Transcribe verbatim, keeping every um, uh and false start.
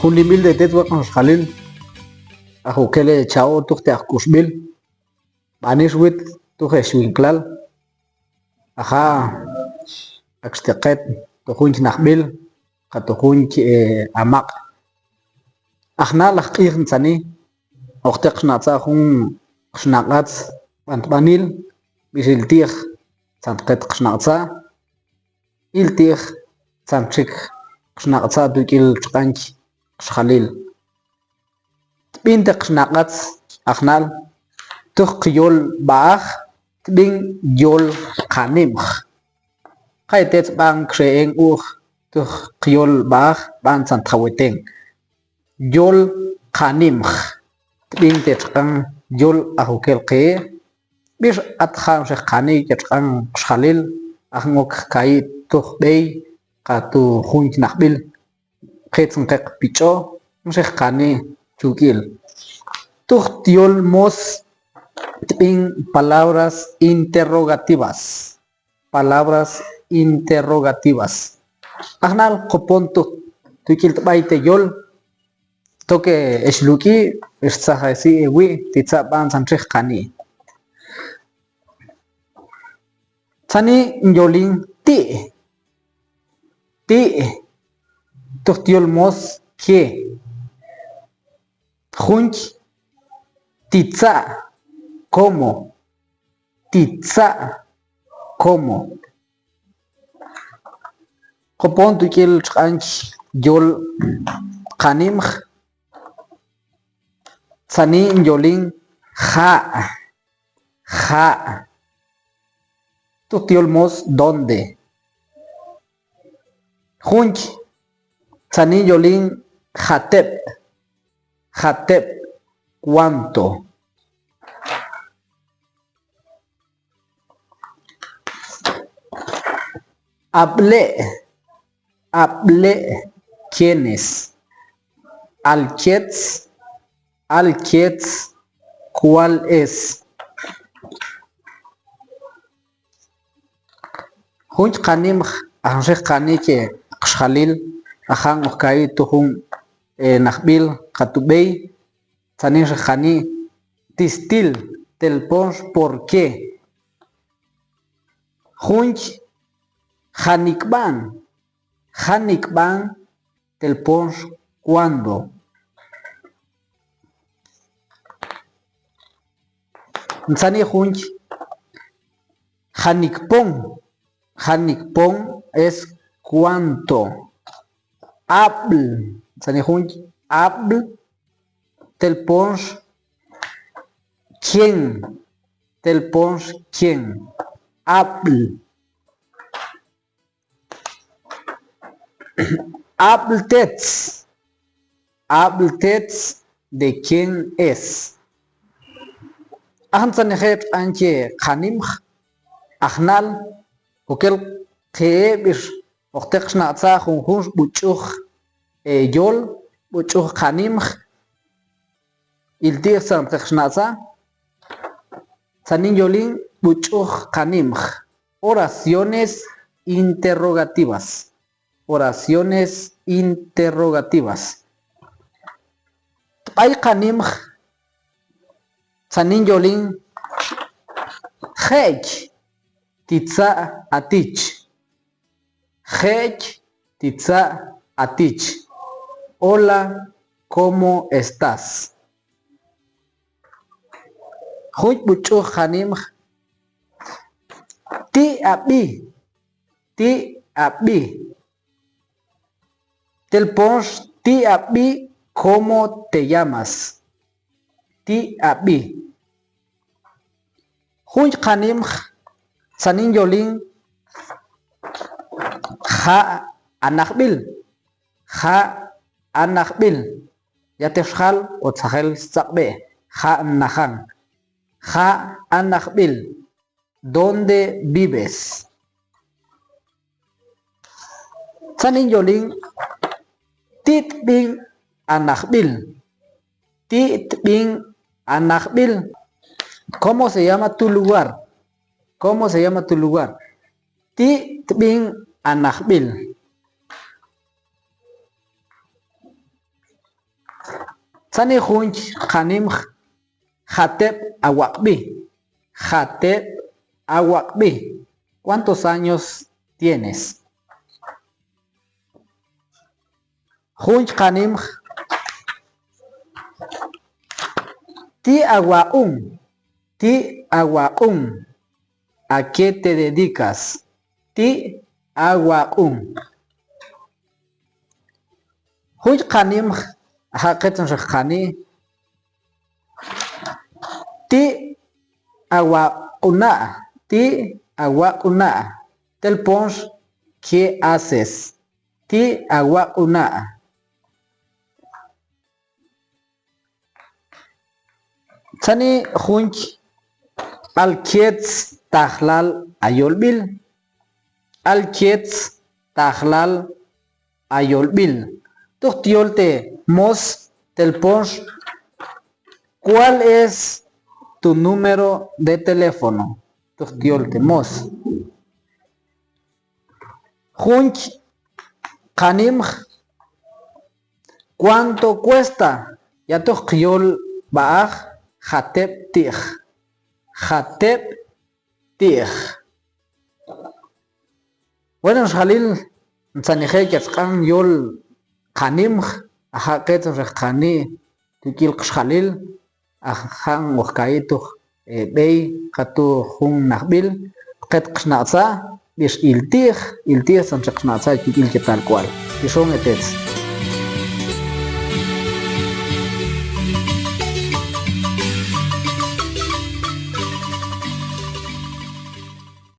Julimb'il te tet wak nxjalil, a jukele cha'o tuj te ajk'uxb'il, b'anix wit tuj e xwinklal, a ja' ak'xteqet tuj jun chnajb'il, ka tuj jun ch-, e, amaq'. Ajnal, ajq'ij ntzani, ojteq xnaq'tza jun qxnaq'atz b'antb'anil, b'ixil ti'j tzan tqet qxnaq'tza, il ti'j tzan txik qxnaq'tza tuk'il txq'anch qxjalil. Tb'in te qxnaq'atz ajnal, tuj qyol b'aaj, tb'in yol qanimj. Kay te tz'ib'an kxe'en u'j tuj qyol b'aaj, b'an tzan tjaweten. Yol qanimj, tb'in te txqan yol a jukel qe, b'ix at ja' nxe jqani ke txqan qxjalil, a jun ok jka'i tuj b'ey, ka tuj jun chnajb'il, jitz nqe qpich'o, nxe jqani chuk'il. Tuj tyol mos tb'in palabras interrogativas. Palabras interrogativas. Ajnal, kopon tuj tuk'il tb'ay te yol, toke ex luk'i, ex tzajasi ewi', titza b'an tzan txij jqani. Tzani yolin ti'. Ti'. Tuj tyol mos ke. Junch, titza, cómo. Titza, cómo. Kopon tuk'il txq'anch yol qanimj. Tzani yolin ja', ja'. Tuj tyol mos dónde. Junch, tzani yolin jateb', jateb', cuánto. Ab'le', ab'le', quién es. Alketz, alketz, cuál es. Junch qanimj, a jun xe jqani ke qxjalil, a jan ojka'i tuj jun, e, najb'il, ka tuj b'ey, tzani xe jqani tistil, telponx por qué. Junch janik'b'an, janik'b'an, telponx cuándo. Ntzani junch janik'pon, janik'pon es cuánto. Ab'l, ntzani junch ab'l, telponx quién, telponx quién. Ab'l. Ab'ltets, ab'ltets, ¿de quién es? A jun tzanijet tx'an che qanimj, a jnal, okel qe bix ojteq xnaq'tza junjun xb'uch'uj, e, yol, b'uch'uj qanimj, il ti'j tzan teq xnaq'tza, tzanin yolin b'uch'uj qanimj. Oraciones interrogativas. Oraciones interrogativas. Tb'ay qanimj, tzanin yolin, je'k titza' atich. Je'k titza' atich. Hola, ¿cómo estás? Jun b'uch'uj qanimj, ti' ab'i, ti' ab'i. Telponx, ti' ab'i, ¿cómo te llamas? Ti' ab'i. Jun qanimj, tzanin yolin, ja' anajb'il. Ja' anajb'il. Ya te xjal o tzajel stzaq'be', ja' najan. Ja' anajb'il. ¿Dónde vives? Tzanin yolin, ti' tb'in anajb'il. Ti' tb'in anajb'il. ¿Cómo se llama tu lugar? ¿Cómo se llama tu lugar? Ti' tb'in anajb'il. Tani junx qanimx, jateb awaq'bi. Jateb awaq'bi. ¿Cuántos años tienes? Junx qanimx, ti awaq'un. Ti awaq'un. ¿A qué te dedicas? Ti awaq'un. Junx qanimx, jaqe' txonx qani', ti awaq'una'. Ti awaq'una'. Tel ponx, ¿qué haces? Ti awaq'una'. Txani junx, alkietz tajlal ayolbil. Alkietz tajlal ayolbil. Tuj tyol te mos, tel ponx, ¿cuál es tu número de teléfono? Tuj tyol te mos. Junx qanimx, ¿cuánto cuesta? Ya tuj qyol ba'aj, jateb ti'j. Jateb ti'j. Bueno, nxalil, ntzanije ketsq'an yol qanimx, a jaqe' txonx qani' tik'il qxalil, a ja' nojka'i tuj, e, b'ey, katu' jun najb'il, qet qxnaq'tza', b'ix il ti'j, il ti'j txonx qxnaq'tza' tik'il ketal k'ual. Tixon e tetz.